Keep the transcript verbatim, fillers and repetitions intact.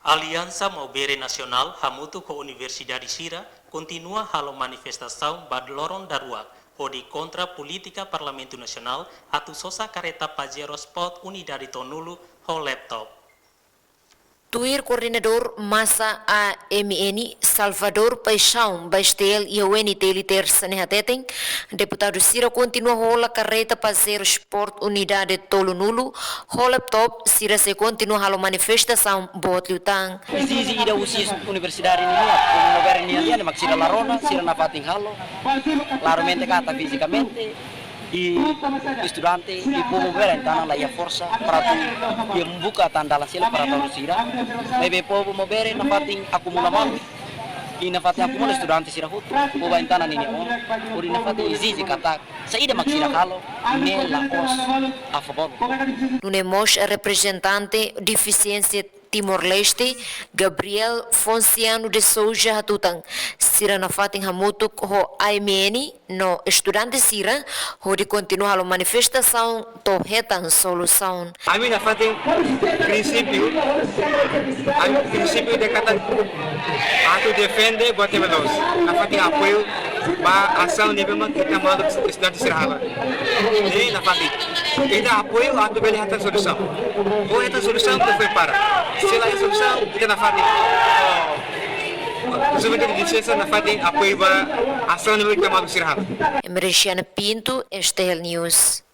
Aliansa Maubere Nasionál hamutuk ho universidade sira kontinua halo manifestasaun ba loron daruak hodi kontra polítika Parlamentu Nasionál atu sosa karreta Pajero Sport unidade tolunulu ho laptop. Tuir koordenadór masa A M N, Salvador Paixão, ba S T L iha T L T R C N E hateten, deputadu sira kontinua hola karreta Pajero Sport unidade tolunulu ho laptop, sira sei kontinua halo manifestasaun boot liután. Ezije ida husi universidade nian, komu governu nian, mak sira la rona, sira nafatin halo, klaramente katak fizikamente, i estudante, i povu Maubere entaun la iha forsa para atu iha buka tan dalan seluk para atu sira. Maibé povu Maubere nafatin akumula malu, i nafatin akumula estudante sira hotu, povu entaun ninia oan, hodi nafatin ezije katak saida mak sira halo ne'e la'ós a favór. Nune'e mós reprezentante defisiénsia Timor-Leste, Gabriel Fonciano de Sousa hatutan, sira nafatin hamutuk ho A M N no estudante sira hodi kontinua halo manifestasaun to'o hetan solusaun. Ami nafatin prinsípiu, ami prinsípiu de katak atu defende buat ne'ebé loos. Nafatin apoiu ba asaun ne'ebé mak ita maluk estudante sira halo. Ne'e nafatin. Ita apoiu atu bele hetan solusaun. Ou hetan solusaun ita foin para. Se la iha solusaun, ita nafatin. Juventude de Defesa nafatin apoiu ba asaun ne'ebé mak ita maluk sira halo. Emericiana Pinto, S T L News.